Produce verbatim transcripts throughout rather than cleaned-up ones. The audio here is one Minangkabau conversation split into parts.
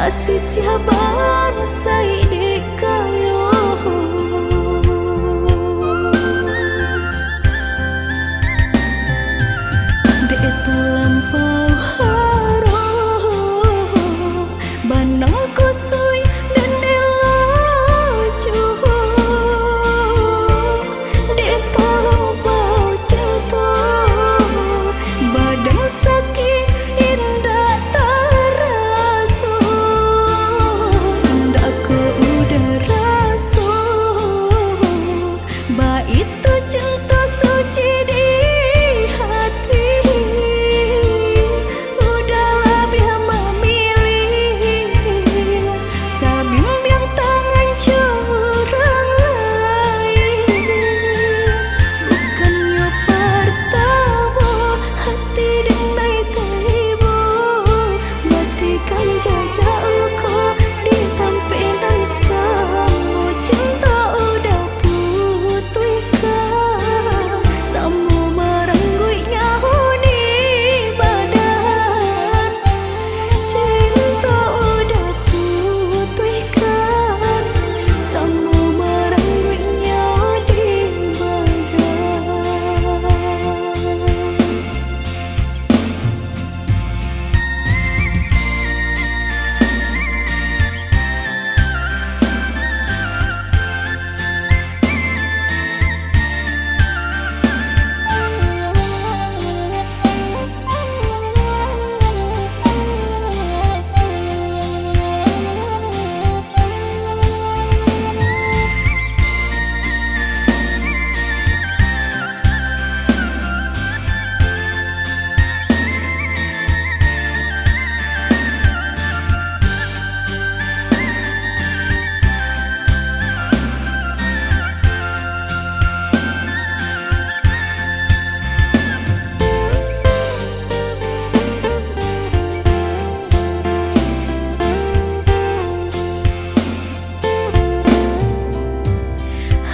Asisiah bansaik dek kayo. Dek talampau haro, banang kusuik dan elok juo. Dek talampau cinto, badan sakik indak taraso, indak ko udah raso. Baitu cinto suci di hati, udah labiah mamilih, sabimbiang tangan jo urang lain. Bukannyo partamo hati den lai taibo, batikan jajak luko di tampek nan samo. Cinto udah putuihkan, samo marangguik nyaho di badan. Cinto udah putuihkan, samo marangguik nyaho di badan.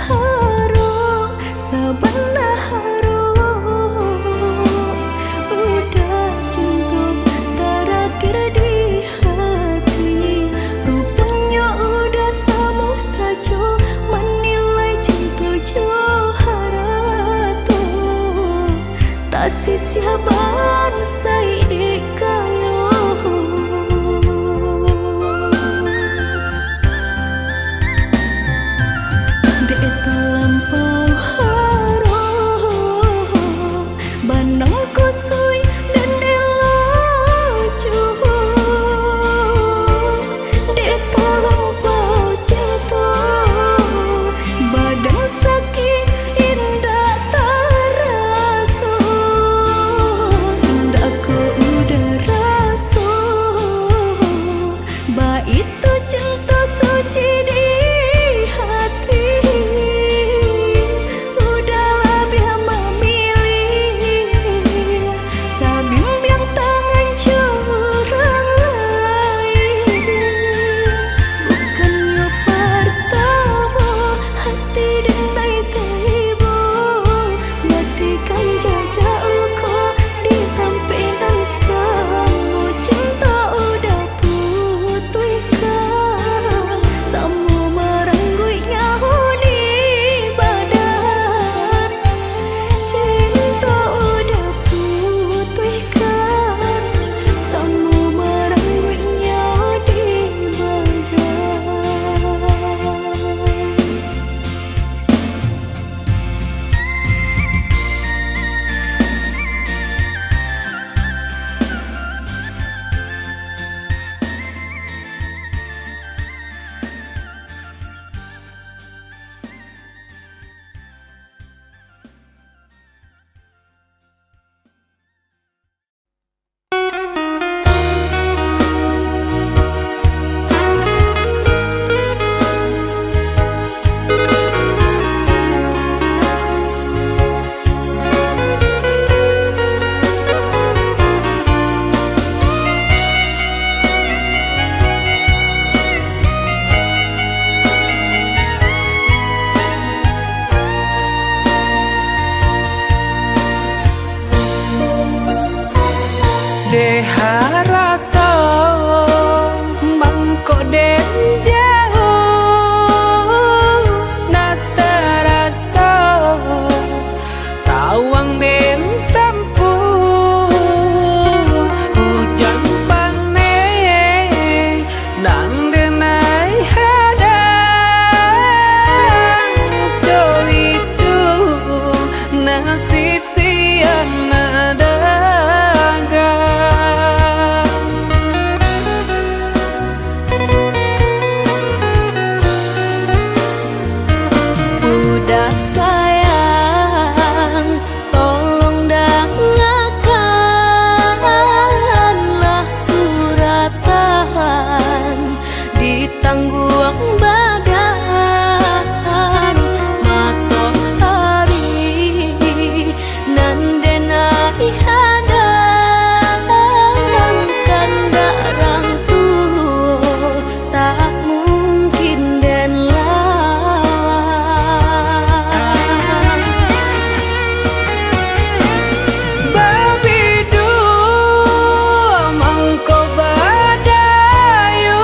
Haro, sabana haro, udah cinto tarakhir di hati. Ruponyo udah samo sajo manilai cinto jo harato. Tasisiah bansaik dek kayo. Dek talampau haro, banang kusuik dan elok juo. Dek talampau cinto, badan sakik indak taraso, indak ko udah raso. Baitu cinto suci di hati, udah labiah mamilih, sabimbiang tangan jo urang lain. Bukannyo partamo hati den lai taibo, batikan jajak luko di tampek nan samo. Cinto udah putuihkan, Tangguang badan matoari, nan den ai hadang kandak rang tuo, tak mungkin den lawan. Babiduo mangko badayu,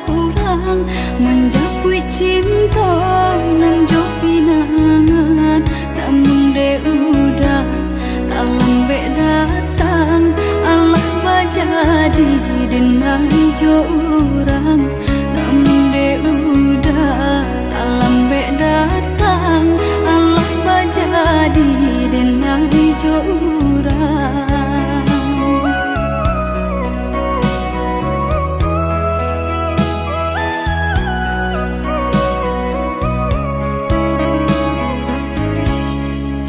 Urang manjapuik cinto nan jo pinangan, namun dek uda talambek datang, alah bajadi den nan jo urang. Namun dek uda talambek datang, alah bajadi den nan jo urang.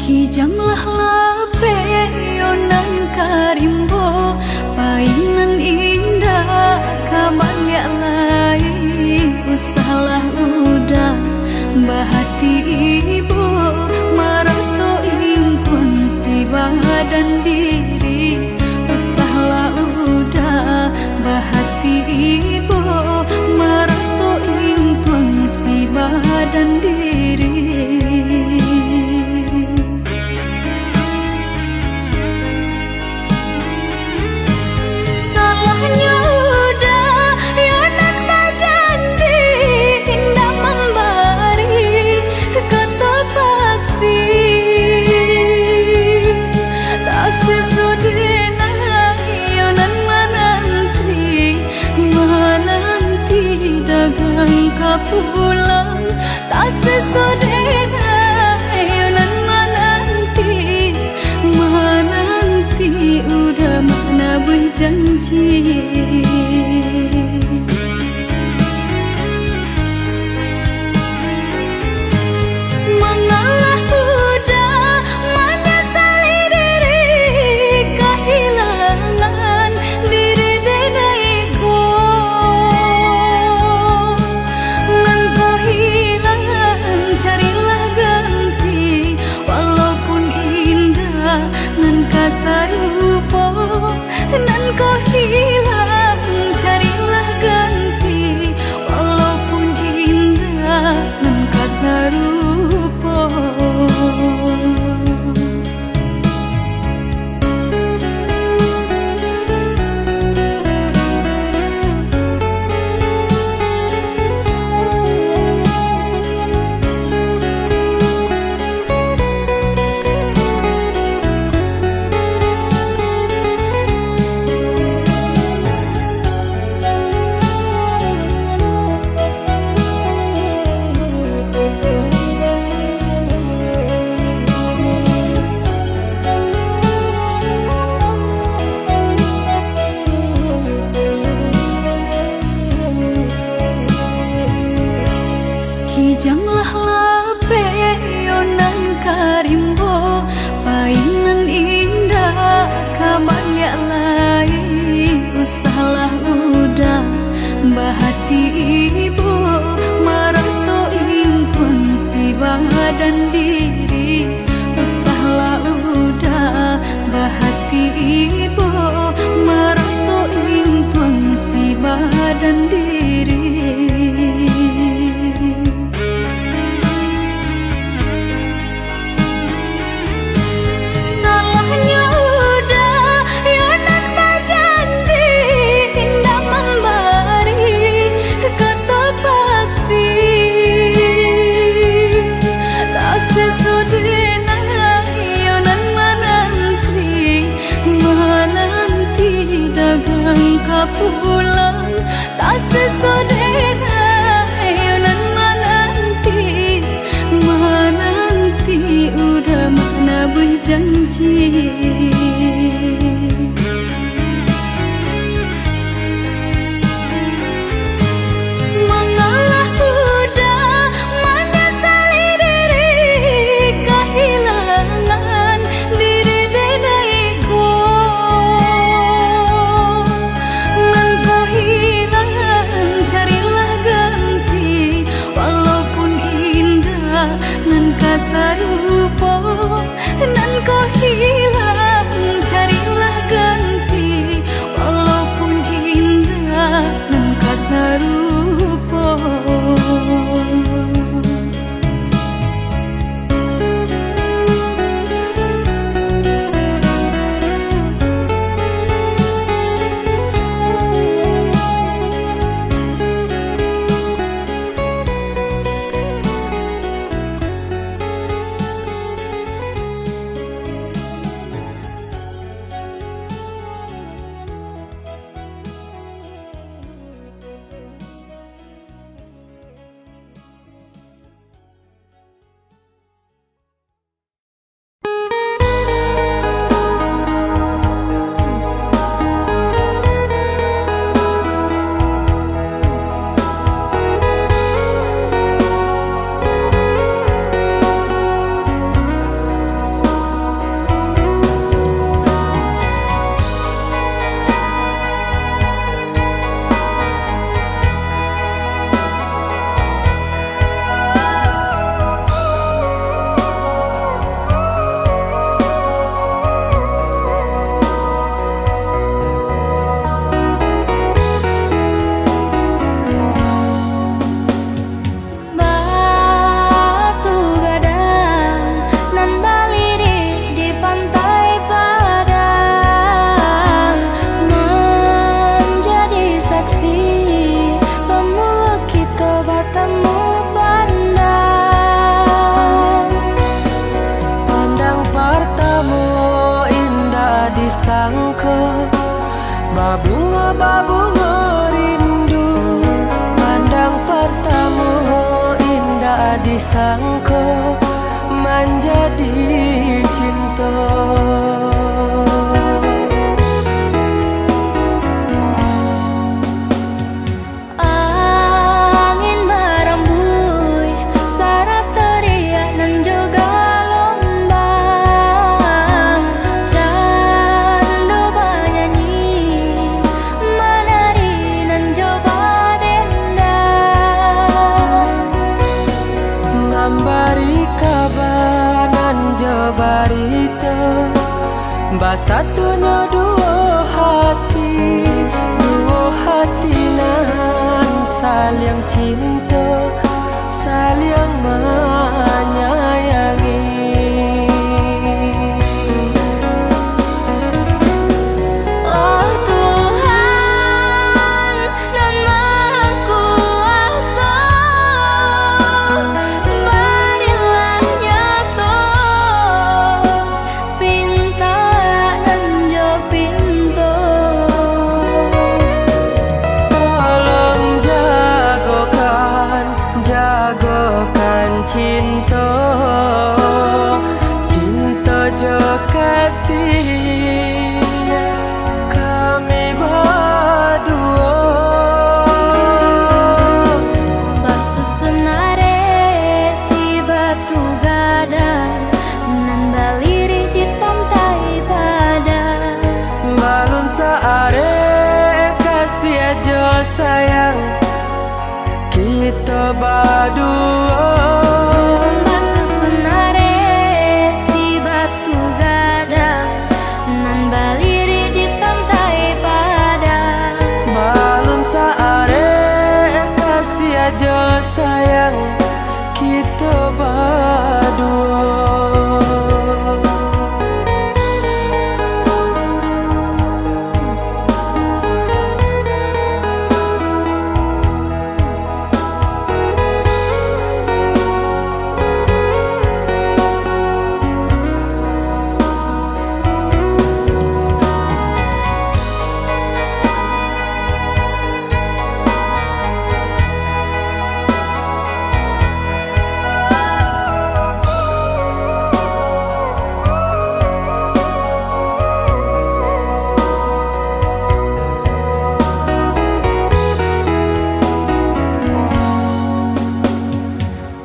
Kijang lah lapeh yo nan ka rimbo, pai nan indak ka baliak lai. Usahlah uda bahati ibo, marato impuan si badan diri. Usahlah uda bahati ibo, marato impuan si badan diri. Salahnyo uda yo nan bajanji indak mambari kato pasti. Tasiso dek nan yo nan mananti, mananti dagang ka pulang. Tasiso dek nan yo nan mananti, mananti uda manabuih janji. Mangalah uda manyasali diri, kahilangan diri denai ko. Nan ko hilang, carilah ganti, walaupun indak nan ka sarupo. Nan ko hilang, carilah ganti, walaupun indak nan ka sarupo. Kijanglah lapeh yo nan ka rimbo, pai nan indak ka baliak lai. Usahlah uda bahati ibo, marato impuan si badan diri. Usahlah uda bahati ibo, marato impuan si badan diri. Salahnyo uda yo nan bajanji indak mambari kato pasti. Tasiso dek nan yo nan mananti, mananti dagang ka pulang. Tasiso dek nan yo nan mananti, mananti uda manabuih janji. Mangalah uda manyasali diri, kahilangan diri denai ko. Nan ko hilang, carilah ganti, walaupun indak nan ka sarupo. Nan ko hilang, Babungo-babungo rindu, pandang partamo indak disangko manjadi cinto. Angin barambuih, sarato riak nan jo galombang, cando banyanyi, manari nan jo badendang, mambari kaba nan jo barito. Basatunyo duo hati, duo hati nan saliang cinto, saliang manyayangi. Oh Tuhan, nan Maha Kuaso, barilah nyato pintak nan jo pinto. Tolong jagokan, jagokan cinto, cinto jo kasih kami baduo. Basusun arek si batu gadang, nan balirik di pantai Padang. Balun saarek kasih jo sayang, kito baduo. Basusun arek si batu gadang, nan balirik di pantai Padang. Balun saarek kasih jo sayang, kito baduo.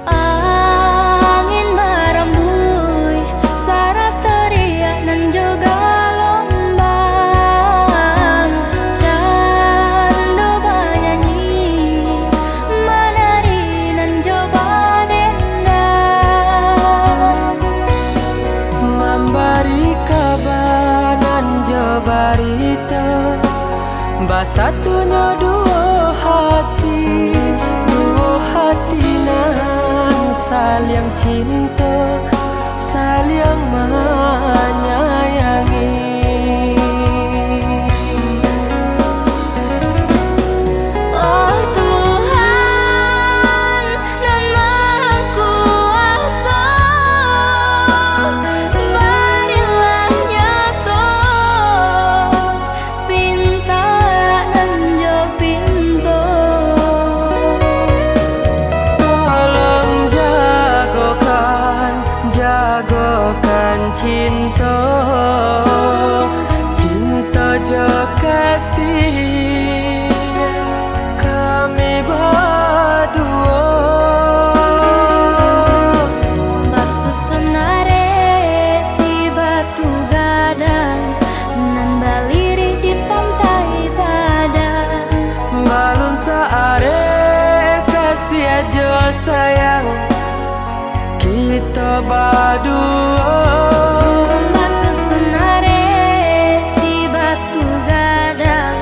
Angin barambuih, sarato riak nan jo galombang, cando banyanyi, manari nan jo badendang, mambari kaba nan jo barito. Basatunyo duo hati, duo hati nan saliang cinto, saliang manyayangi. Oh Tuhan, nan Maha Kuaso, barilah nyato pintak nan jo pinto. Tolong jagokan, jagokan cinto, cinto jo kasih kami baduo. Basusun arek si batu gadang, nan balirik di pantai Padang. Balun saarek kasih jo sayang, kito baduo. Basusun arek si batu gadang,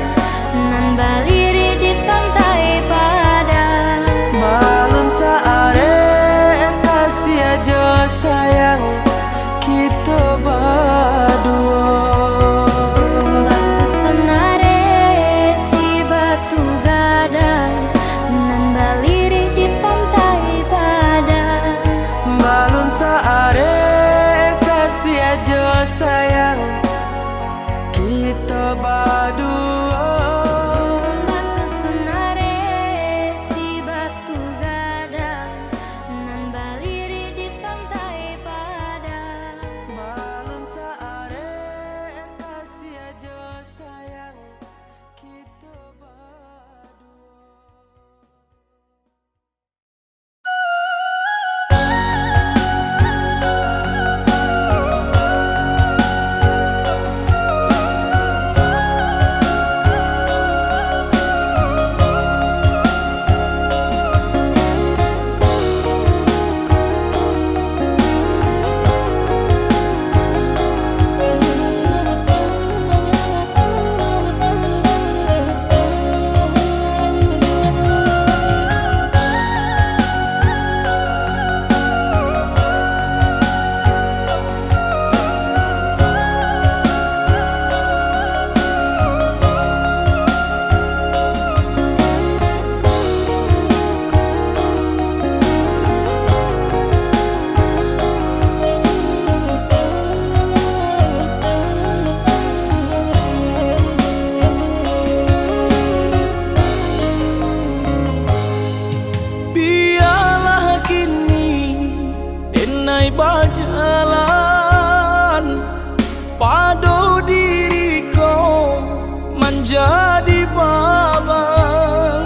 nan balirik di pantai Padang. Balun saarek kasih jo sayang, kito baduo. Basusun arek si batu gadang, nan balirik di pantai Padang. Balun saarek kasih jo Jalan pado diri ko manjadi baban,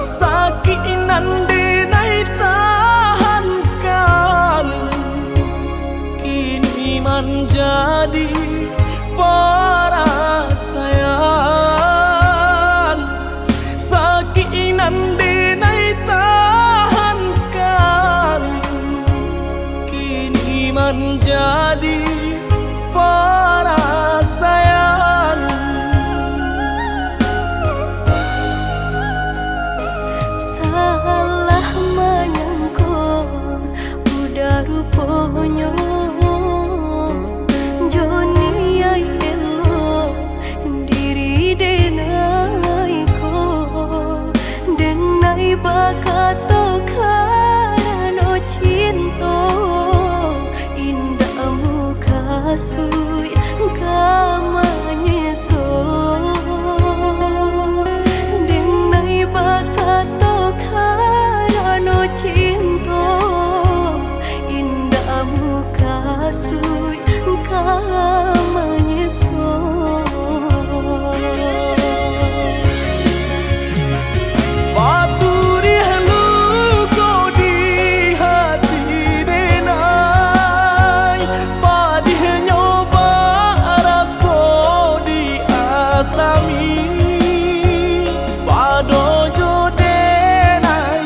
sakik nan denai tahankan, kini manjadi parasaian. Sakik nan denai tahankan, kini manjadi parasaian. Salah manyangko udah ruponyo, jo niaik elok diri denai ko. Denai bakato karano cinto, indak mukasuik ka manyeso. Denai bakato karano cinto, indak mukasuik ka manyeso. Baturih luko di hati denai, padihnyo bak raso di asami. Pado jo denai,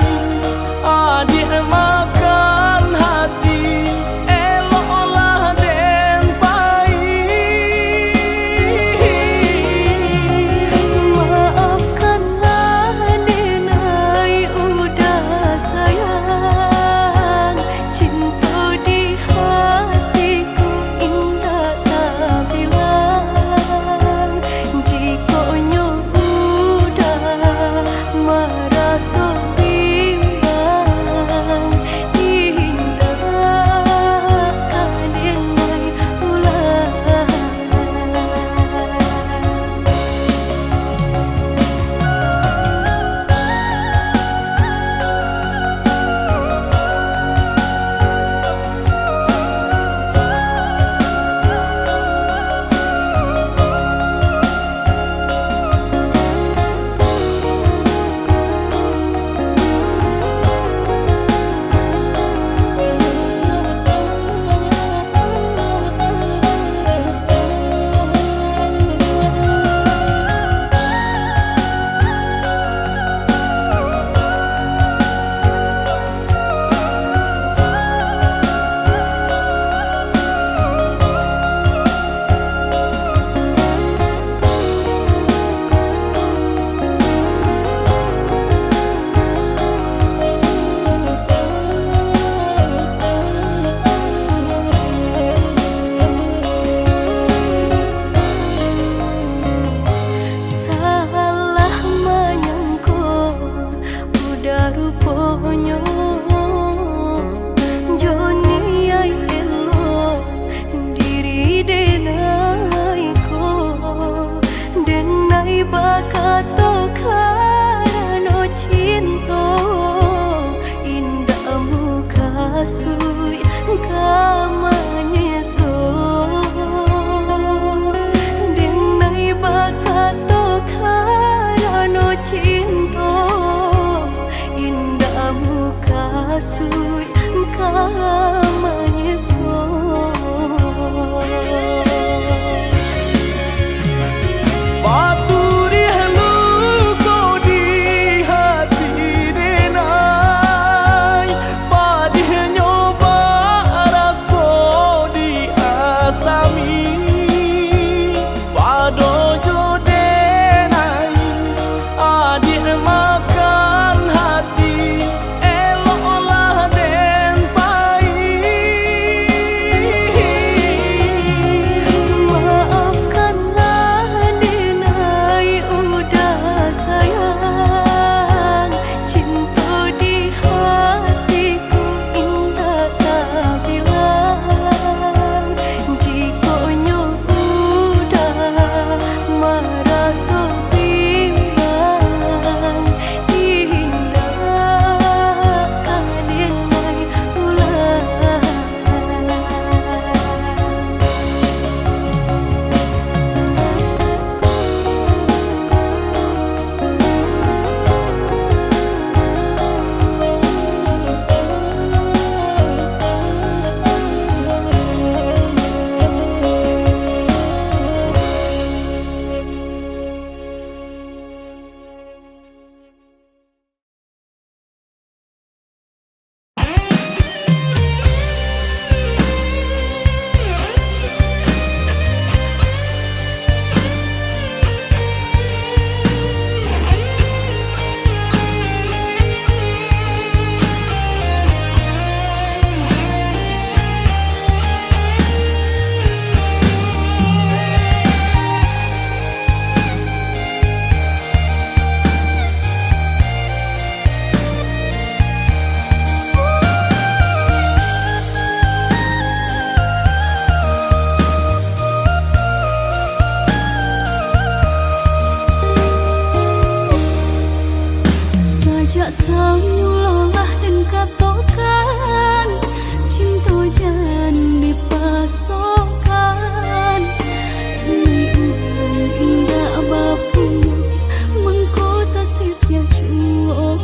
adiak makan hati, eloklah den pai. Maafkanlah denai udah sayang, cinto di hatiku indak tabilang. Jikok nyo udah maraso bimbang, indak ka den pai pulang. Salah manyangko udah ruponyo, jo niaik elok diri denai ko. Denai bakato karano cinto, indak mukasuik ka manyeso. Denai bakato karano cinto, indak mukasuik ka manyeso. Baturih luko di hati denai, padihnyo bak raso di asami. Pado jo denai, adiak makan hati, eloklah den pai. Mulolah den katokan, cinto jan dipasokan. Lai urang indak bapunyo, mangko tasisiah juo.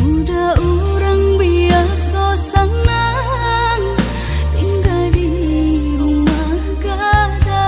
Udah urang biaso sanang, tingga di rumah gadang.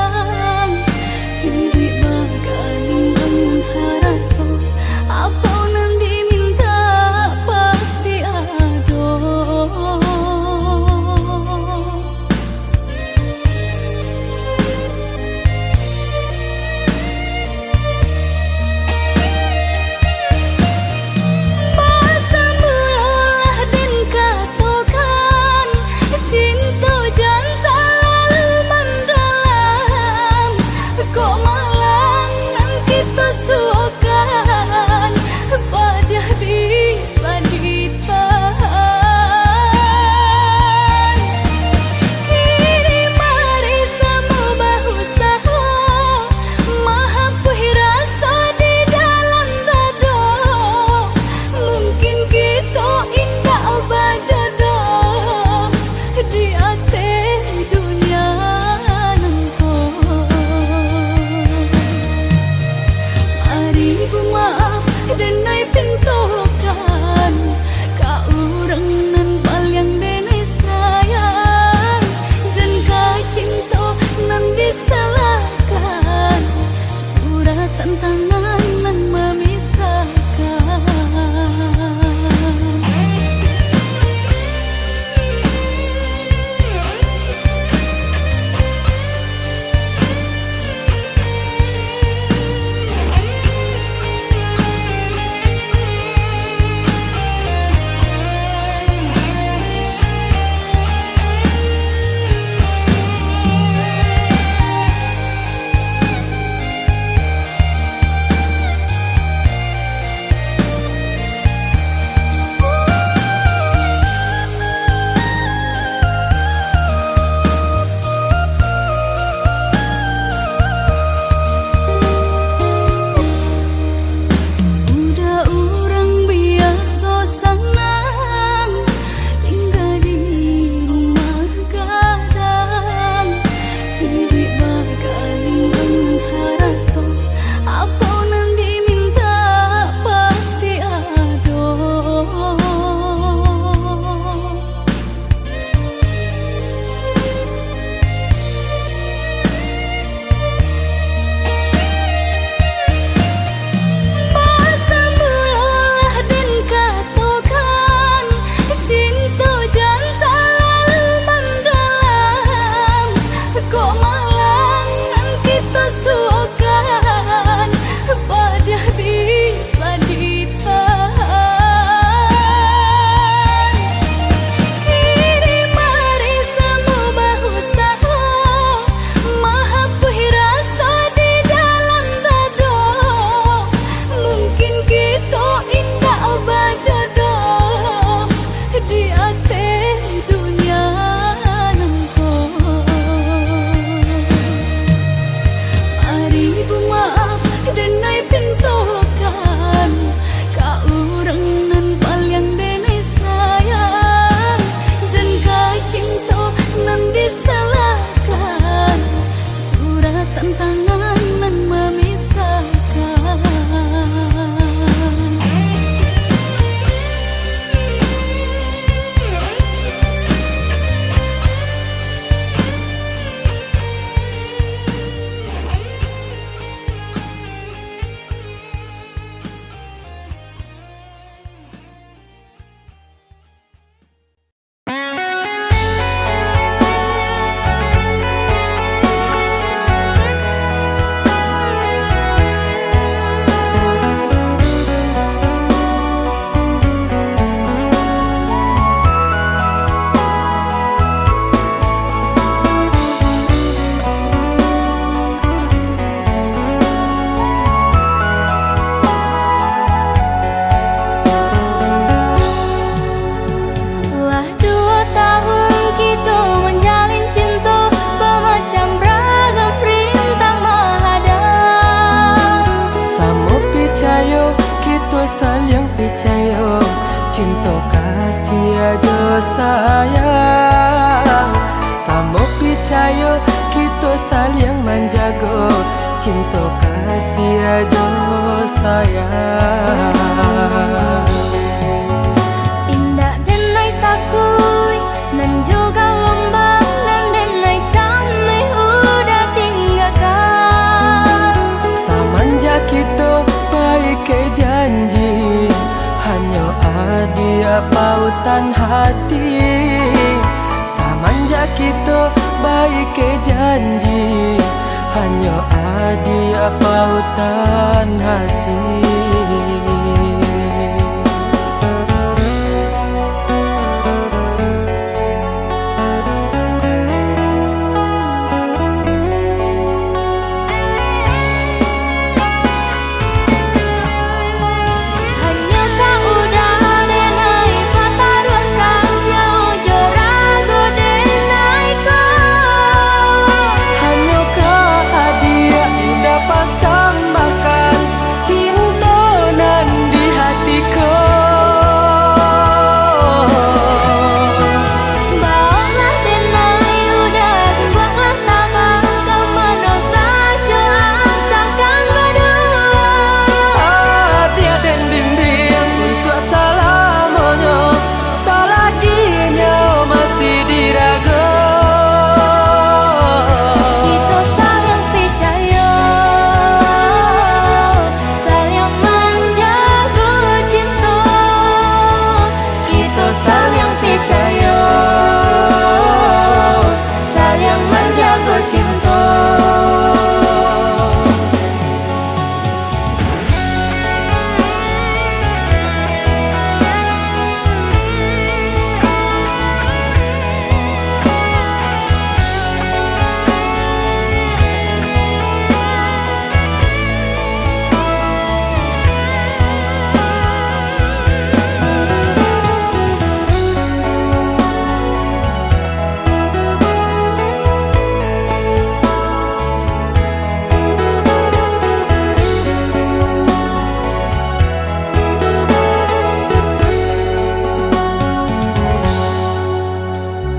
Cinto kasih jo sayang, samo picayo kito saliang manjago. Cinto kasih jo sayang. Indak denai takuik, nan jo galombang, nan denai cameh udah tinggakan. Samanjak kito baike janji, hanyo adiak pautan hati. Samanjak kito baike janji, hanyo adiak pautan hati. Hanyo ka udah denai pataruahkan nyawa jo rago denai ko. Hanyo ka adiak udah pasambahkan cinto nan di hati ko. Baoklah denai udah, buanglah tabang, ka mano sajo asakan baduo. Adiak den bimbing untuak salamonyo, salagi nyawa masih di rago. Kito saliang picayo, saliang manjago cinto. Kito saliang picayo, saliang manjago cinto.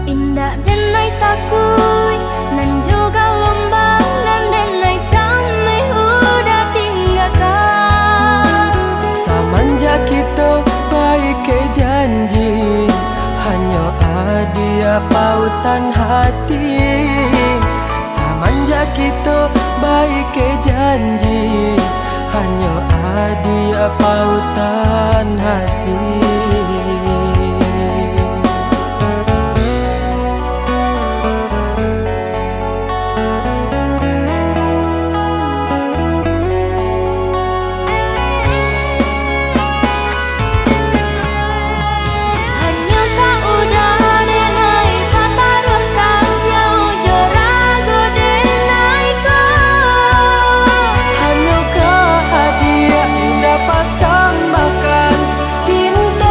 Indak denai takuik, nan jo galombang, nan denai cameh udah tinggakan. Samanjak kito baike janji, hanyo adiak pautan hati. Samanjak kito baike janji, hanyo adiak pautan hati. Hanyo ka udah denai pataruahkan nyawa jo rago denai ko. Hanyo ka adiak udah pasambahkan cinto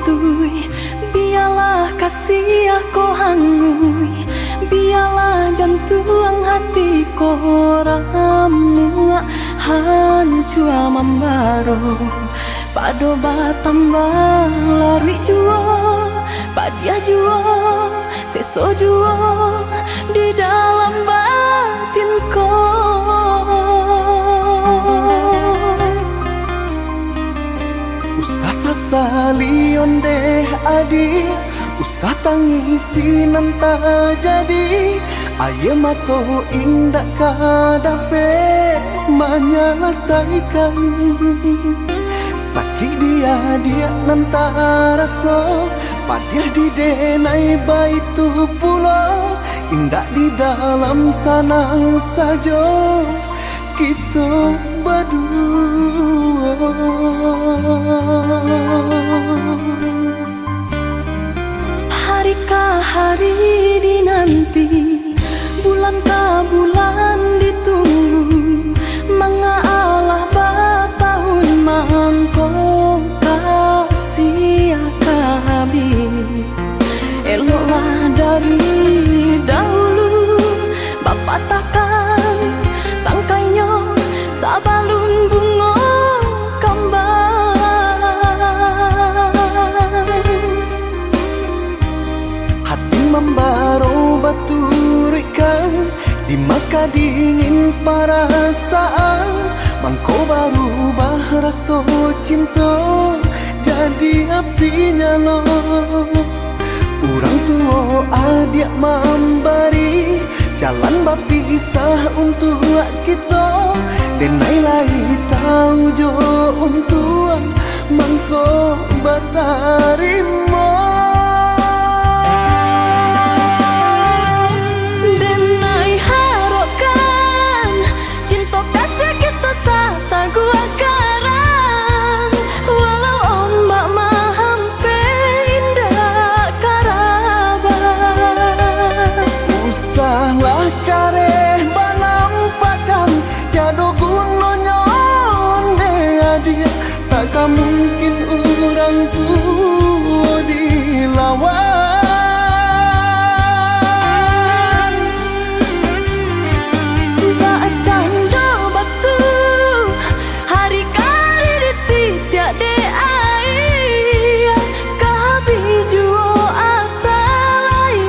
Tui, bialah kasiah ko hanguih, bialah jantuang hati ko ramuak, hancua mambaro. Pado batambah laruik juo, padiah juo, seso juo di dalam batin ko. Usah sasali ondeh adiak, usah tangisi nan tajadi. Aia mato indak ka dapek manyalasaikan. Sakik di adiak nan taraso, padiah di denai baitu pulo. Indak di dalam sanang sajo kito baduo. Hari ka hari dinanti, bulan ka bulan ditunggu. Manga alah batahun mangko kasiah ka abih. Eloklah dari dahulu bapatahkan tangkainyo sabalun bungo kambang. Hati mambaro baturuikkan, di maka dingin parasaan, mangko barubah raso cinto jadi api nyalo. Urang tuo adiak mambari jalan bapisah untuak kito, denai lai tau jo untuang mangko batarimo. Denai harokkan cinto kasiah kito sataguah karang, walau ombak mahampek indak ka rabah. Usahlah kareh banampakan, tiado gunonyo ondeh adiak, tak ka mungkin urang tuo dilawan. Bakcando batu, hari ka hari dititiak dek aia, ka abih juo asa lai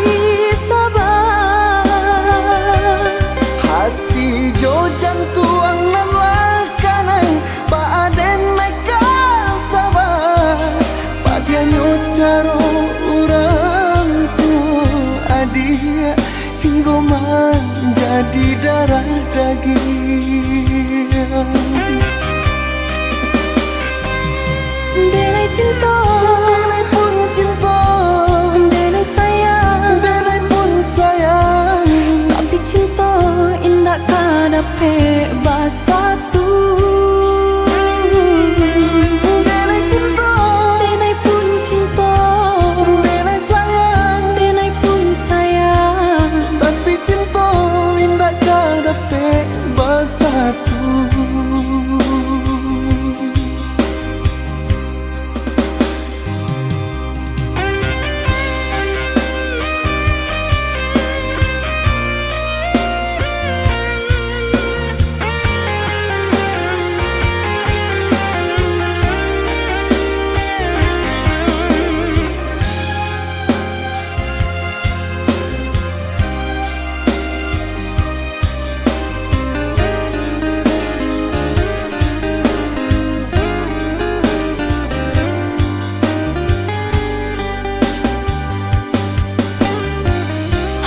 saba. Hati jo jantuang nan lah kanai, baa den ka saba, padiahnyo caro urang tuo adiak, hinggo manjadi darah dagiang. Denai cinto, denai pun cinto, denai sayang, denai pun sayang, tapi cinto indak ka dapek basatu. Denai cinto, denai pun cinto, denai sayang, denai pun sayang, tapi cinto indak ka dapek basatu.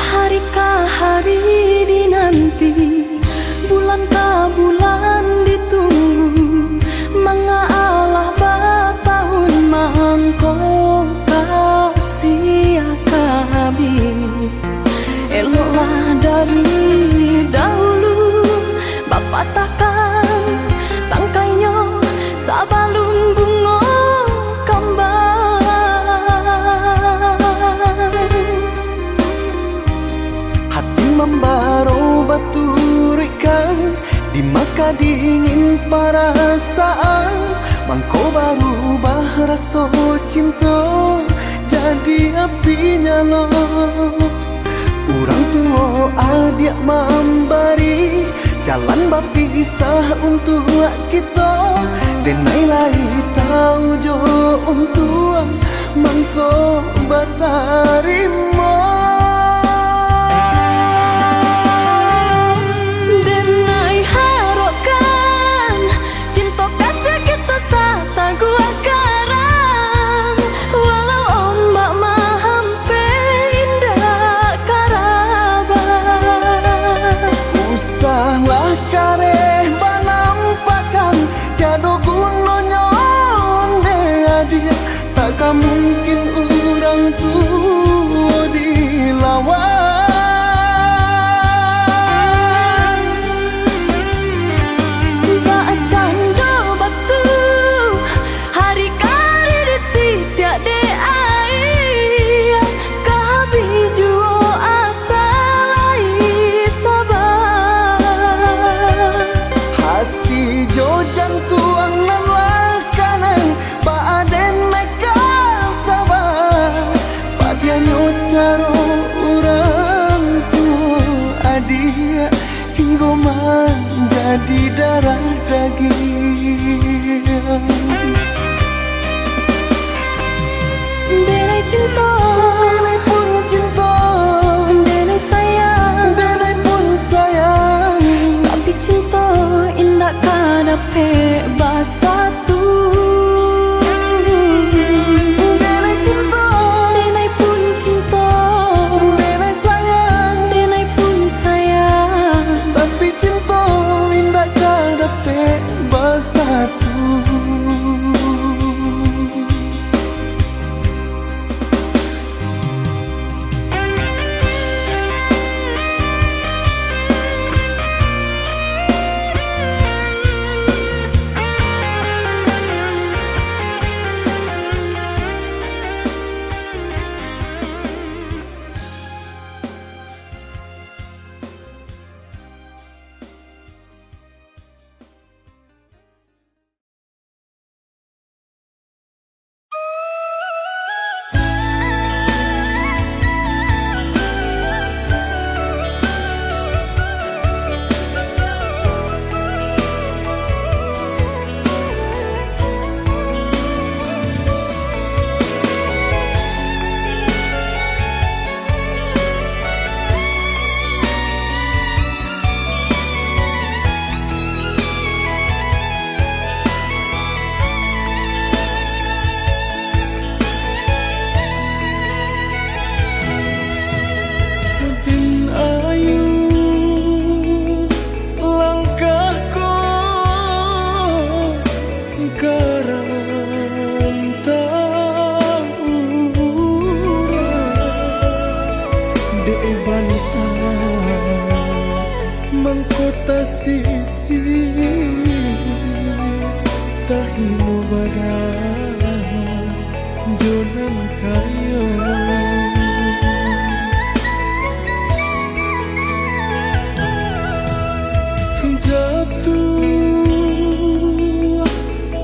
Hari ka hari dinanti, bulan ka bulan ditunggu, manga alah batahun mangko kasiah ka abih. Eloklah dari dahulu bapatahkan tangkainyo sabalun bungo kambang. Hati mambaro baturuikkan, di maka dingin parasaan, Mangko barubah raso cinto jadi api nyalo. Urang tuo adiak mambari jalan bapisah untuak kito. Denai lai tau jo untuang mangko batarimo. Denai harokkan cinto kasih kito sataguah karang, walau ombak mahampek indak karabah. Usahlah kareh banampakan, tiado gunonyo ondeh adiak, takkan mungkin urang tuo dilawan. Bak cando batu, hari kari dititiak dek aia, ka habih juo asa lai saba. Hati jo jantuang nan lah kanai, baa den ka saba, padiahnyo caro urang tuo adiak, hinggo manjadi darah dagiang. Denai cinto, denai pun cinto, denai sayang, denai pun sayang. Tapi cinto indak ka dapek basatu. Denai cinto, denai pun cinto, denai sayang, denai pun sayang. Tapi cinto indak ka dapek basatu. Din ayu langkah ko ka rantau urang, dek bansa mangko tasisih, tahino badan jo nan kayo. Jatuah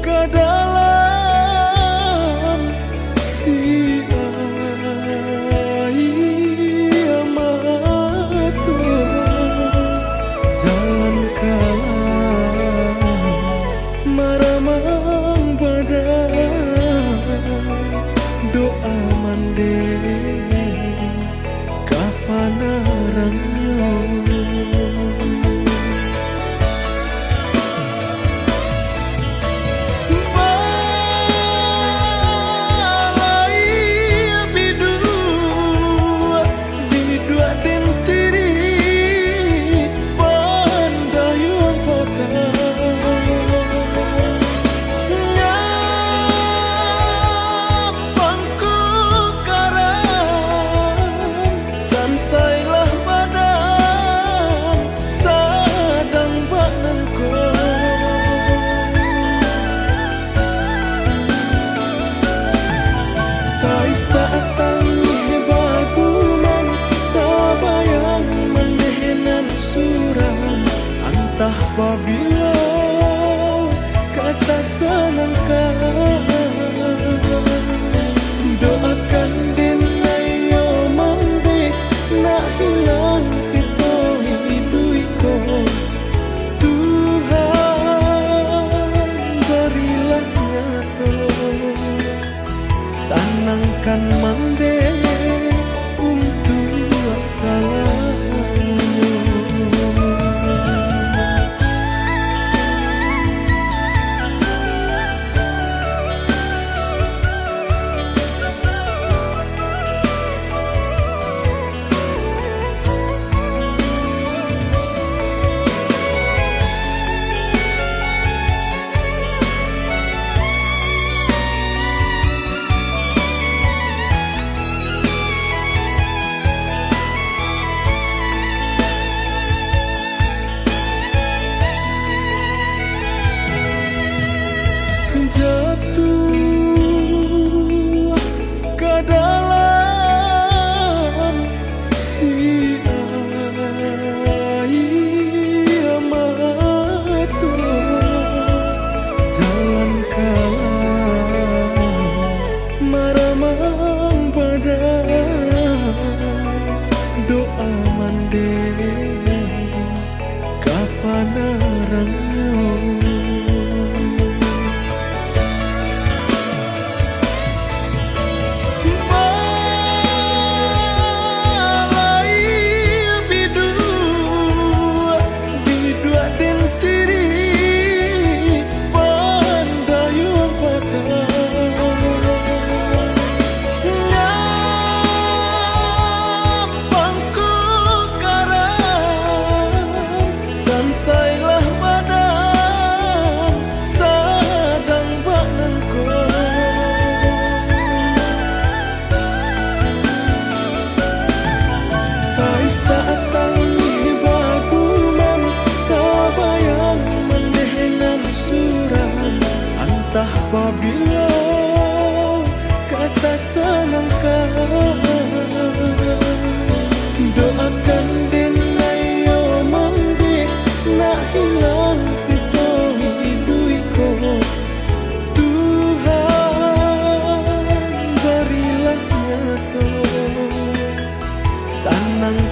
ka dalam si aia mato, jalan kalah maramang badan, doa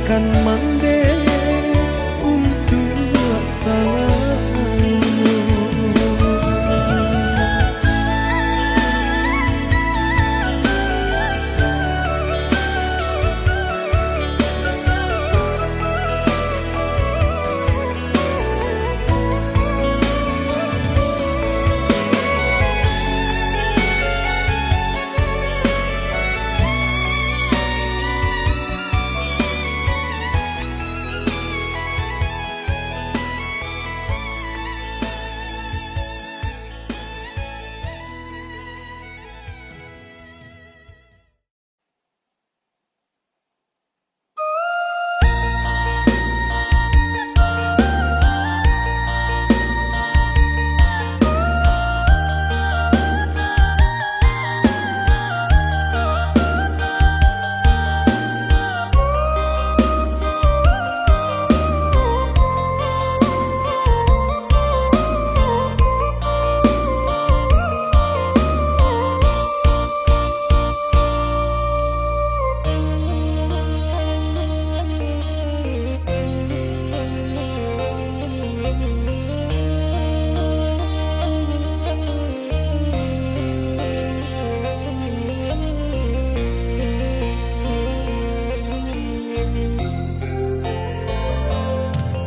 Kan mandeh untuak salalu.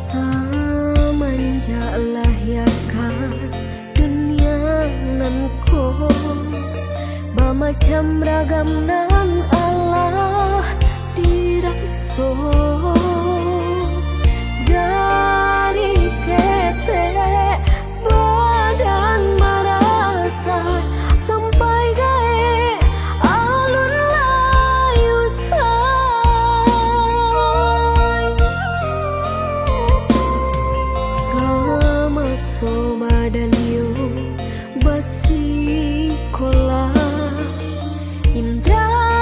Samanjak lahia ka dunia nan ko, bamacam ragam nan alah diraso. Dari ketek badan marasa, sampai gaek alun lai usai. Samaso badan yo basikolah, indak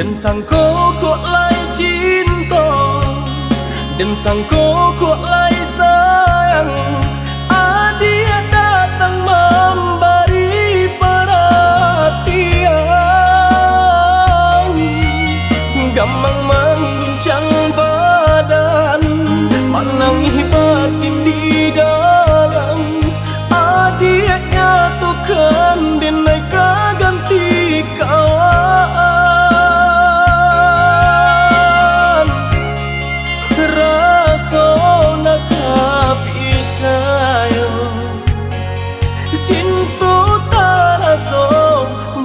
Den sangko kok lai cinto, den sangko kok lai sayang, adiak datang mambari paratian. Gamang mangguncang badan, manangih batin di dalam. Adiak nyatokan, den ai ka ganti kawan. Raso nak ka picayo, cinto taraso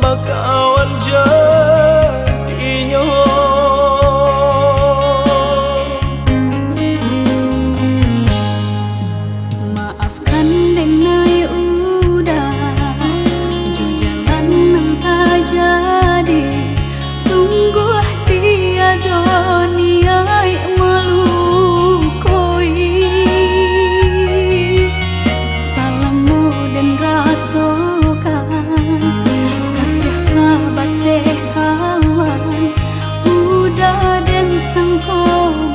bakawan jadinyo. Maafkan den ai Uda, jo jalan nan tajadi, sungguah tiado niaik malukoi. Salamo den rasokan, kasiah sabateh kawan, Uda den sangko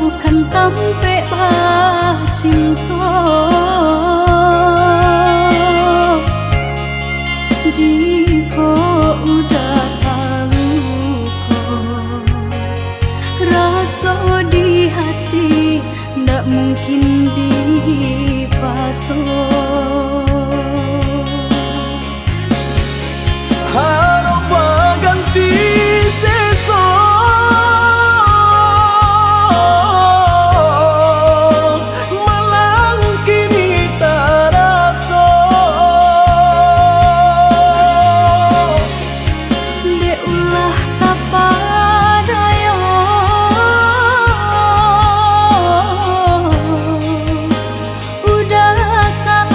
bukan tampek bacinto. Jikok Uda taluko, raso di hati ndak mungkin dipaso. Harok baganti seso, malang kini taraso. Dek ulah tapadayo, Uda salah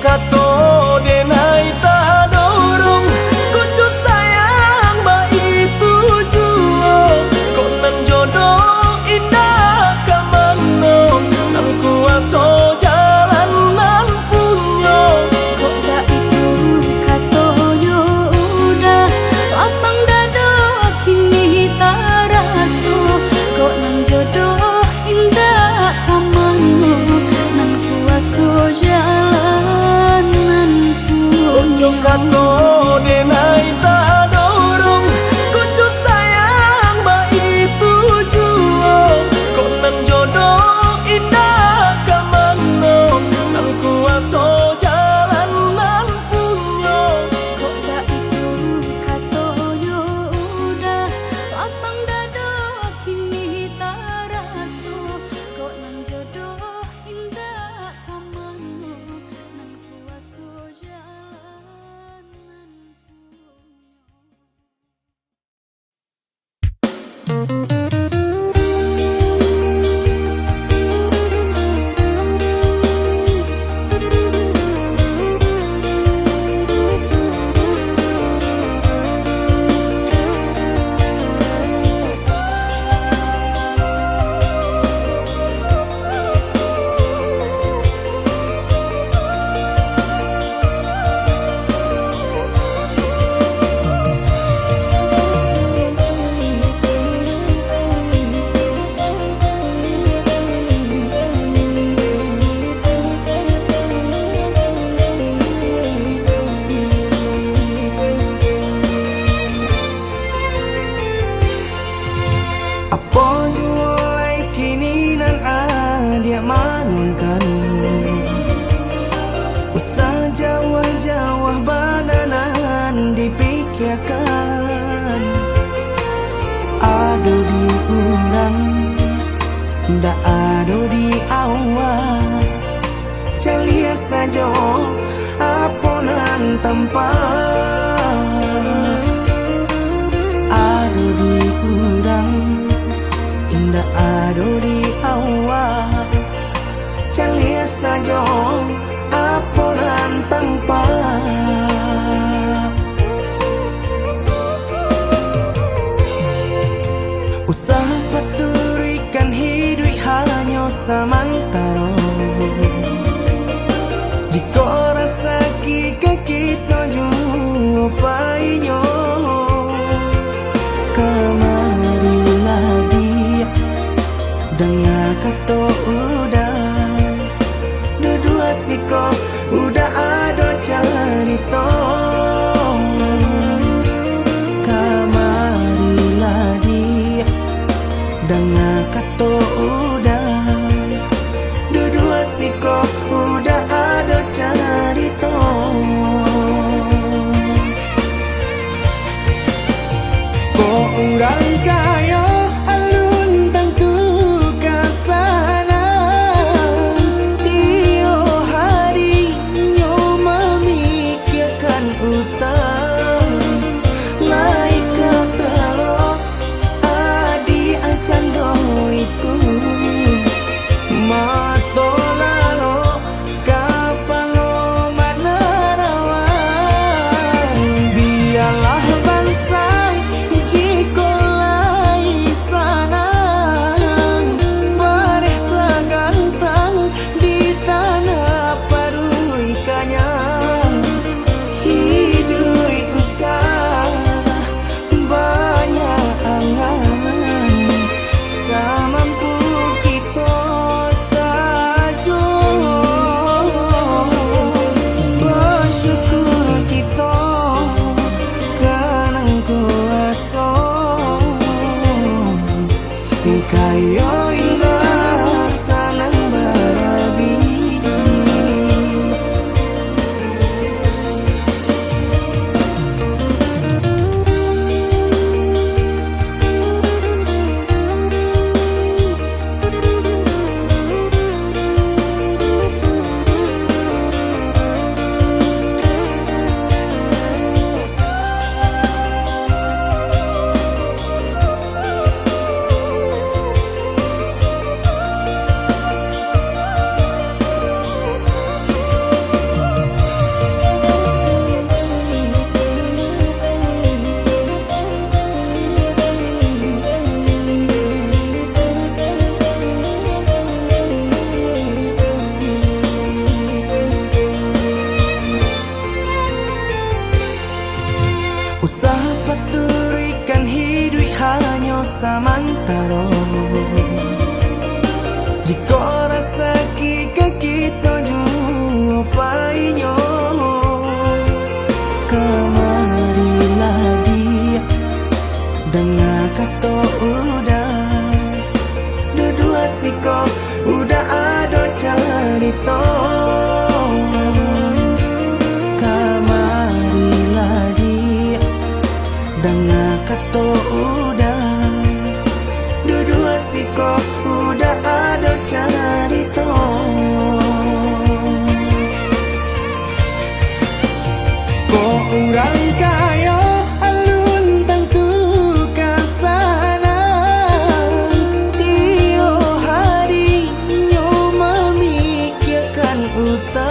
Kato denai tadorong, kok jo sayang baitu juo, kok nan jodoh indak ka mano, nan kuaso jalan nan punyo. Kok baitu katonyo Uda, lapang dado kini taraso, kok nan jodoh indak ka mano, nan kuaso jalan nan punyo. Kok jo kato denai tadorong, kok jo sayang baitu juo, kok nan jodoh indak ka mano, nan kuaso jalan nan punyo. Kok baitu katonyo Uda, lapang dado kini taraso, kok nan jodoh indak ka mano, nan kuaso jalan nan punyo. Apo juo lai kini nan adiak manuan kami, usah jauah-jauah bana nan dipikiakan. Ado di urang, ndak ado di awak. Caliak sajo apo nan tampak. Ado di urang, indak ado di awak. Caliak sajo apo nan tampak. Usah paturuikan hiduik hanyo samantaro. Jikok rasaki ka kito juo painyo, kamarilah diak, danga kato Uda. Duduak siko Uda ado carito. Kamarilah diak, danga kato Uda. Duduak siko Uda ado carito. Kok urang kayo alun tantu ka sanang, tiok hari nyo mamikiakan Uta